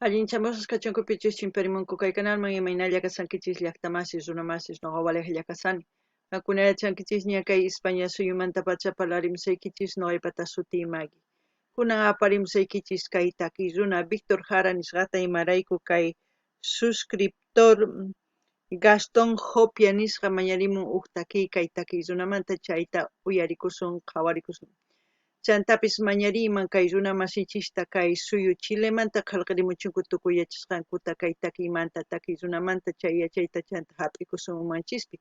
Allinchamusqas kachunkupichus chimparimunku kay kanalman imaynalla kashankichis llaqtamasis runamasis noqa walejlla kasani. Qankuna yachankichisña kay Ispaña suyumantapacha parlarimusaykichis noqaypata sutiy Maggie. Kunan aparimusaykichis kay takiy runa Víctor Jara nisqata imarayku kay suscriptor Gastón Jopia nisqa mañarimun uj takiy kay takiy runamanta chayta uyarikusun qhawarikusun. Chantapis mañariyman kay runa masinchista kay suyu Chilemanta qhelqerimuchunku tukuy yachasqankuta kay takiymanta takiy runamanta chay yachayta chanta jap'ikusun umanchispi.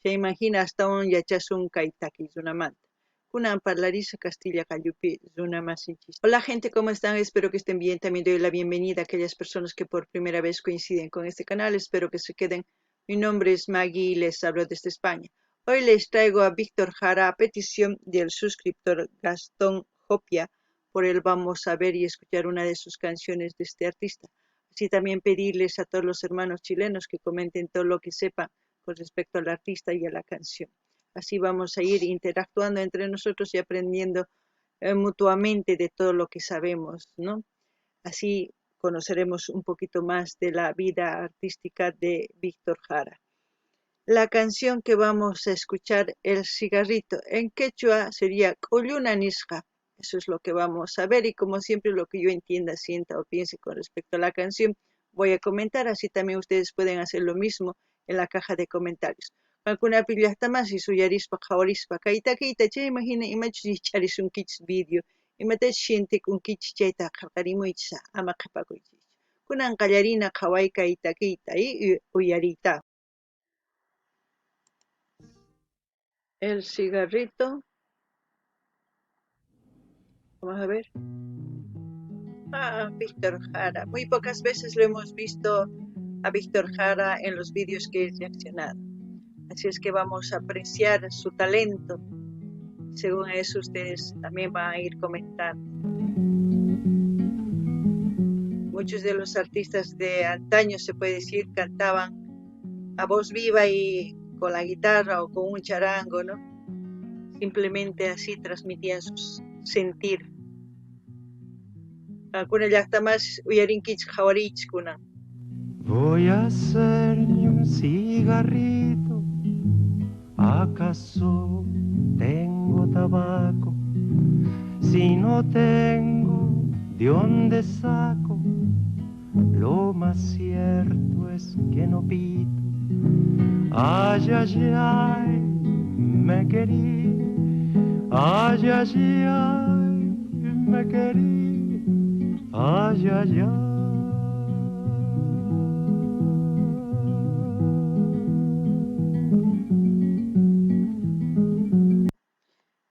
Chayman jina astawan yachasun kay takiy runamanta. Kunan parlarisa Castilla qallupi runa masinchista. Hola gente, ¿cómo están? Espero que estén bien. También doy la bienvenida a aquellas personas que por primera vez coinciden con este canal. Espero que se queden. Mi nombre es Maggie y les hablo desde España. Hoy les traigo a Víctor Jara a petición del suscriptor Gastón Jopia. Por él vamos a ver y escuchar una de sus canciones de este artista. Así también pedirles a todos los hermanos chilenos que comenten todo lo que sepan con respecto al artista y a la canción. Así vamos a ir interactuando entre nosotros y aprendiendo mutuamente de todo lo que sabemos, ¿no? Así conoceremos un poquito más de la vida artística de Víctor Jara. La canción que vamos a escuchar, El cigarrito, en quechua sería K'ulluna nisqa. Eso es lo que vamos a ver y como siempre lo que yo entienda, sienta o piense con respecto a la canción, voy a comentar, así también ustedes pueden hacer lo mismo en la caja de comentarios. Qankunapi llaqtamasis uyarispa qhawarispa kay takiyta chayman hina imachus rikch'arisunkichis video imatachus sientekunkichis chayta qhelqarimuychis ama qhepakuychischu. Kunan qallarina qhaway kay takiyta y uyariyta. El cigarrito. Vamos a ver. Ah, Víctor Jara. Muy pocas veces lo hemos visto a Víctor Jara en los vídeos que he reaccionado. Así es que vamos a apreciar su talento. Según eso, ustedes también van a ir comentando. Muchos de los artistas de antaño, se puede decir, cantaban a voz viva y con la guitarra o con un charango, ¿no? Simplemente así transmitían su sentir. Qankuna llaqtamasis uyarinkichis qhawariychis kunan. Voy a hacerme un cigarrito, ¿acaso tengo tabaco? Si no tengo, ¿de dónde saco? Lo más cierto es que no pito. Ay, ay, ay, me querí. Ay, ay, ay, me querí. Ay, ay, ay.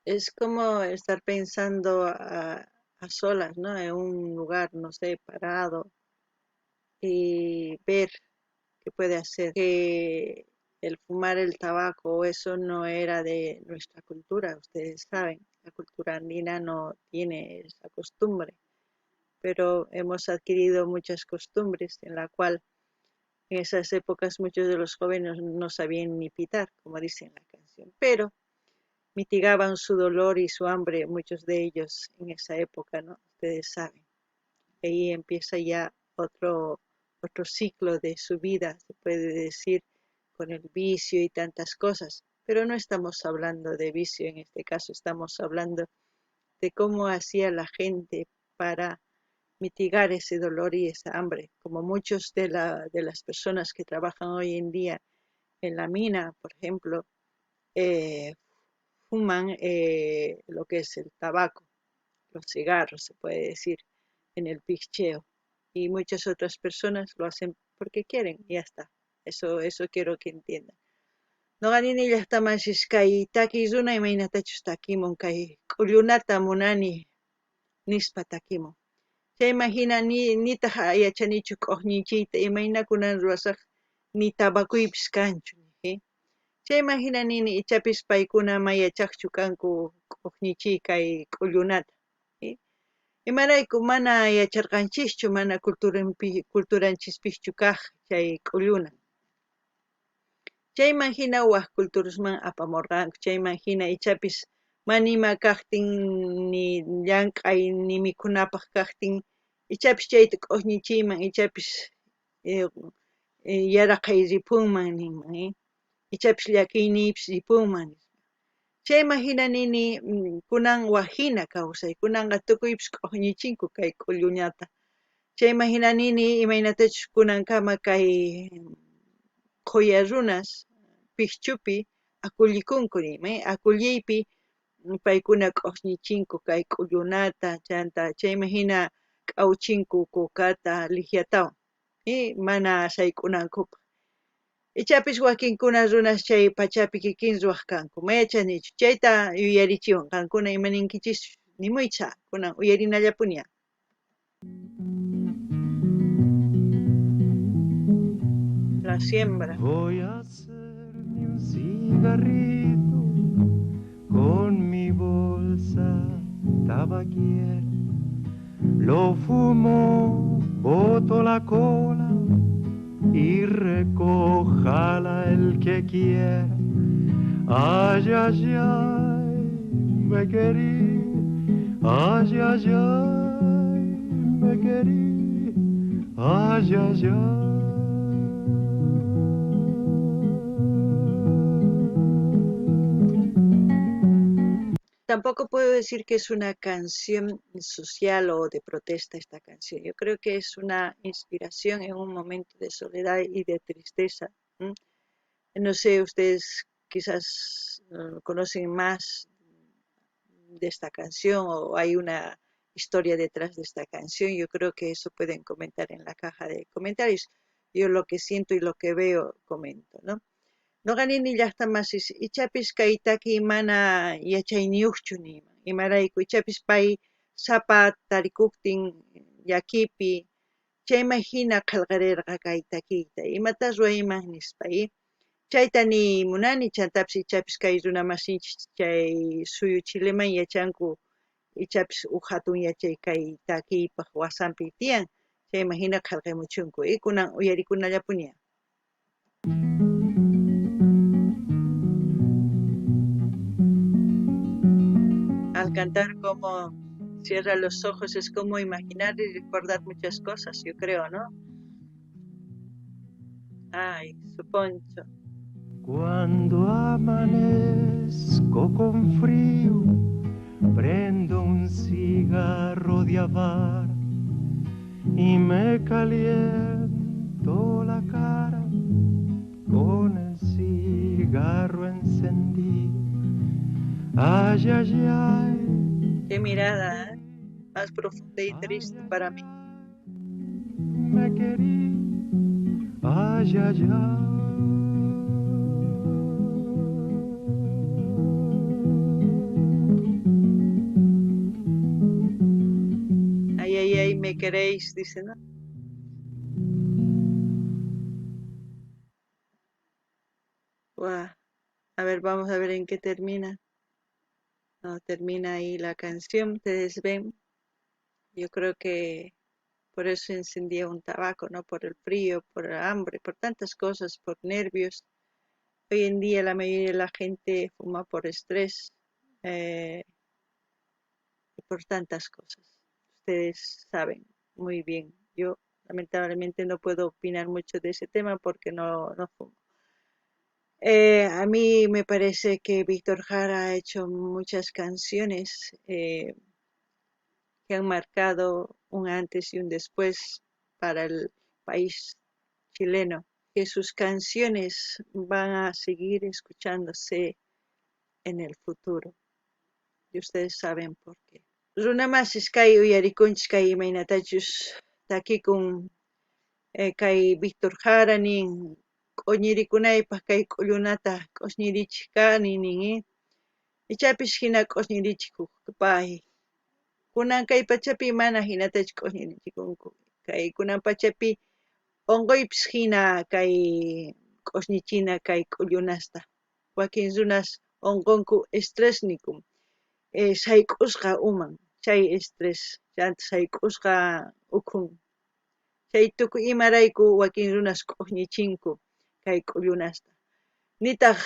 Es como estar pensando a solas, ¿no? En un lugar, no sé, parado y ver qué puede hacer. Que el fumar el tabaco, eso no era de nuestra cultura, ustedes saben, la cultura andina no tiene esa costumbre, pero hemos adquirido muchas costumbres en la cual en esas épocas muchos de los jóvenes no sabían ni pitar, como dice en la canción, pero mitigaban su dolor y su hambre, muchos de ellos en esa época, ¿no? Ustedes saben. Ahí empieza ya otro ciclo de su vida, se puede decir, con el vicio y tantas cosas. Pero no estamos hablando de vicio en este caso, estamos hablando de cómo hacía la gente para mitigar ese dolor y esa hambre, como muchos de las personas que trabajan hoy en día en la mina, por ejemplo, fuman lo que es el tabaco, los cigarros, se puede decir, en el picheo. Y muchas otras personas lo hacen porque quieren y ya está. Eso quiero que entiendan. Noqa nini llaqtamasis kay takiy runa imaynatachus takimun kay k'ullunata munani nispa takimun. Chayman hina nitaq yachanichu k'uqñichiyta imayna kunan ruwasaq ni tabakuypis kanchu. Chayman hina nini ichapis paykuna ma yachaqchu kanku k'uqñichiy kay k'ullunata. Imarayku mana yacharqanchischu mana culturanchispichu kaq chay k'ulluna. Chayman hina wak culturasman apamurqanku, chayman hina ichapis mana ima kaqtin ni llank'ay ni mikhunapaq kaqtin Ichapis chayta k'osñichiyman, ichapis yaraqay ripunman ninman, ichapis llakiyniypis ripunman nispa. Chayman jina nini kunan waj jina kawsay, kunanqa tukuypis k'osñichinku kay k'ulluñata. Chayman jina nini imaynatachus kunankama kay qhoya runas pijchupi akullikunku niyman, akulliypi paykuna k'osñichinku kay k'ullunata, chanta chayman jina k'awchinku kukata, lijiatawan, mana sayk'unankupaj. Ichapis wakinkuna runas chay pachapi kikin ruwaj kanku, ma yachanichu, chayta yuyarichiwan, qankuna ima ninkichis nimuycha, kunan uyarinallapuni. La siembra. Voy a hacerme un cigarrito con mi bolsa tabaquera. Lo fumo, boto la cola y recójala el que quiera. Ay, ay, ay, me querí. Ay, ay, ay, me querí. Ay, ay, ay. Tampoco puedo decir que es una canción social o de protesta esta canción. Yo creo que es una inspiración en un momento de soledad y de tristeza. No sé, ustedes quizás conocen más de esta canción o hay una historia detrás de esta canción. Yo creo que eso pueden comentar en la caja de comentarios. Yo lo que siento y lo que veo comento, ¿no? Noqa nini llaqta masis ichapis kay takiy mana yachayniyuqchu niyman, imarayku ichapis pay sapa tarikuptin llakipi chayman hina qillqarirqa kay takiyta, imata ruwayman nispa, chayta niy munani, chantapis ichapis kay runa masinchis chay suyu Chileman yachanku, ichapis uj hatun yachay kay takiypaq wasanpi tiyan, chayman hina qillqamuchunku, kunan uyarikunallapuni. Al cantar como cierra los ojos es como imaginar y recordar muchas cosas, yo creo, ¿no? Ay, su poncho. Cuando amanezco con frío, prendo un cigarro de avara y me caliento la cara con el cigarro encendido. Ay, ay, ay. Qué mirada, más profunda y triste para mí. Me querí, ay, ay, ay. Ay, ay, ay, me queréis, dice, ¿no? Guau. A ver, vamos a ver en qué termina. No, termina ahí la canción, ustedes ven. Yo creo que por eso encendía un tabaco, ¿no? Por el frío, por el hambre, por tantas cosas, por nervios. Hoy en día la mayoría de la gente fuma por estrés y por tantas cosas. Ustedes saben muy bien. Yo lamentablemente no puedo opinar mucho de ese tema porque no fumo. A mí me parece que Víctor Jara ha hecho muchas canciones que han marcado un antes y un después para el país chileno, que sus canciones van a seguir escuchándose en el futuro. Y ustedes saben por qué. Runa masis kay uyarikunchis kay imaynatachus takikun kay Víctor Jara nin k'oñirikunaypaj kay k'ullunata k'osñirichij kani nin, Ichapis hina k'osñirichikuq pay. Kunan kay pachapi mana hinatachu k'osñirichikunku. Kay kunan pachapi onqoypis hina kay k'osñichina kay k'ullunasta. Wakin runas onqonku estrés nikun. Sayk'usqa uman, chay estrés, chanta sayk'usqa ukhun. Chay tukuy imarayku wakin runas k'osñichinku kay k'ullunasta. Nitaq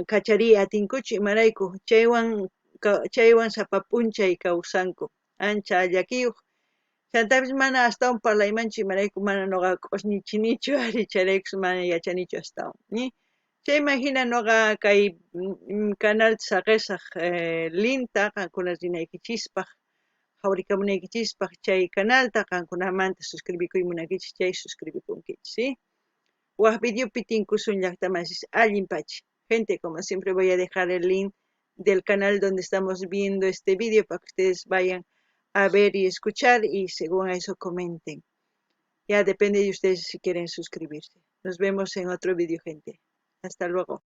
kachariy atinkuchu imarayku chaywan sapa p'unchay kawsanku. Ancha llakiyuq Chantapis mana astawan parlaymanchu imarayku mana noqa q'osñichinichu ari, chayraykus mana yachanichu astawan. Ni? Chayman hina noqa kay canal saqesaj linkta qankuna rinaykichispaj, qhawarikamunaykichispaj chay canalta qankunamanta suscribikuy munankichis chay suscribikunkichis, ¿sí? Waj videopi tinkusun llaqtamasis allin pacha. Gente, como siempre voy a dejar el link del canal donde estamos viendo este video para que ustedes vayan a ver y escuchar y según eso comenten. Ya depende de ustedes si quieren suscribirse. Nos vemos en otro video, gente. Hasta luego.